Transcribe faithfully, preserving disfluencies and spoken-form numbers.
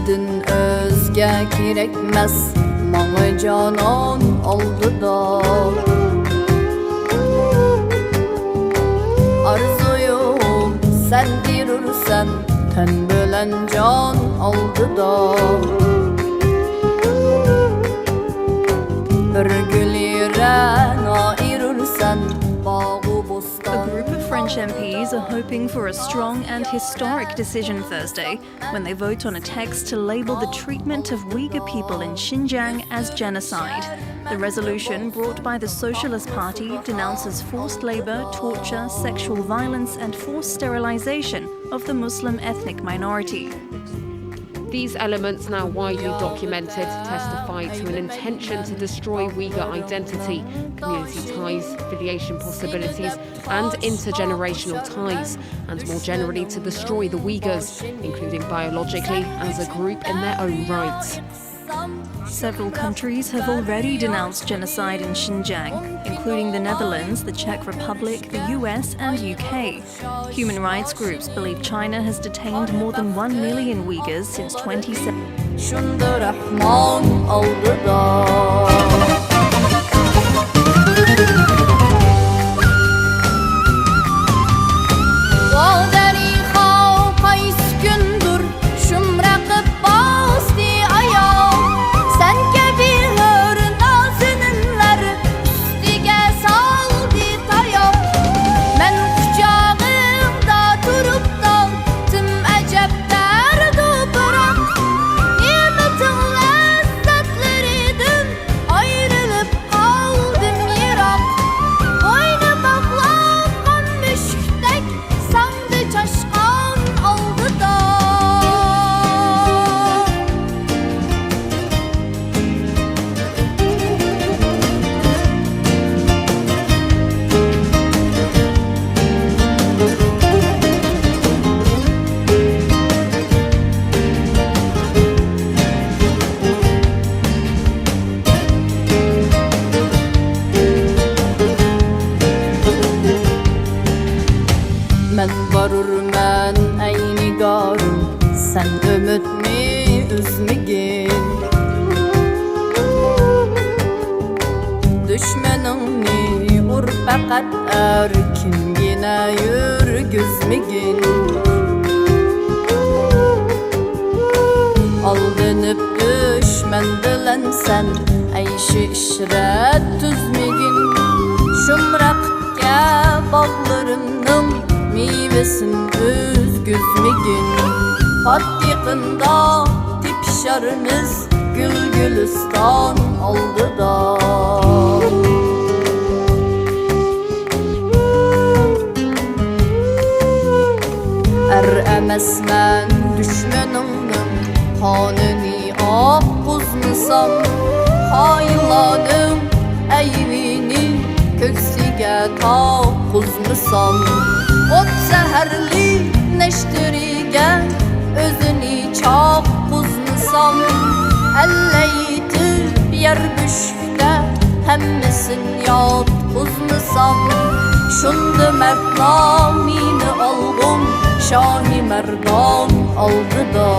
سەندىن ئۆزگە كېرەكمەس ماڭا جانان ئالدىدا. ئارزۇيۇم سەن ئېرۇرسەن تەن بىلەن جان ئالدىدا. بىر گۈلى رەنا ئېرۇرسەن باغۇ بوستان. A group of French M Ps are hoping for a strong and historic decision Thursday when they vote on a text to label the treatment of Uyghur people in Xinjiang as genocide. The resolution, brought by the Socialist Party, denounces forced labor, torture, sexual violence, and forced sterilization of the Muslim ethnic minority. These elements, now widely documented, testify to an intention to destroy Uyghur identity, community ties, affiliation possibilities, and intergenerational ties, and more generally to destroy the Uyghurs, including biologically, as a group in their own right. Several countries have already denounced genocide in Xinjiang, including the Netherlands, the Czech Republic, the U S, and U K. Human rights groups believe China has detained more than one million Uyghurs since twenty seventeen. شۇندى رەھمان ئالدىدا. ۋاۋ دەرىخاۋ، قايسى كۈندۇر شۇمراقىپ باستى ئاياغ، سەن كەبى ھۆر نازىنىنلار ئۈستىگە سالدى تاياق. مەن قۇچاغىڭدا تۇرۇپ تالدىم ئەجەب دەردۇ بىراق، نېمىتىڭ لەززەتلىرىدىن ئايرىلىپ قالدىم يىراق. بوينى باغلانغان مۈشۈكتەك ساڭدى چاشقان ئالدىدا. مەن بارۇرمەن ئەي نىگارىم، سەن ئۈمىدنى ئۈزمىگىن. دۈشمىنىڭنى ئۇر پەقەت ئەركىنگىنە يۈرگۈزمىگىن. ئالدىنىپ دۈشمەن بىلەن سەن ئەيشى ئىشرەت تۈزمىگىن. شۇمراققە باغلىرىمنىڭ مېۋىسىنى ئۈزگۈزمىگىن. پات يېقىندا تېپىشارمىز گۈل گۈلىستان ئالدىدا. ئەر ئەمەسمەن دۈشمىنىڭنىڭ قانىنى ئاققۇزمىسام، خائىنلارنىڭ ئەيىبىنى كۆكسىگە تاققۇزمىسام، ئوت زەھەرلىك نەشتىرىگە ئۆزىنى چاققۇزمىسام، ئەللەيتىپ يەر بۆشۈكتە ھەممىسىنى ياتقۇزمىسام، شۇندى مەردلا مېنى ئالغۇم شاھى مەردان ئالدىدا.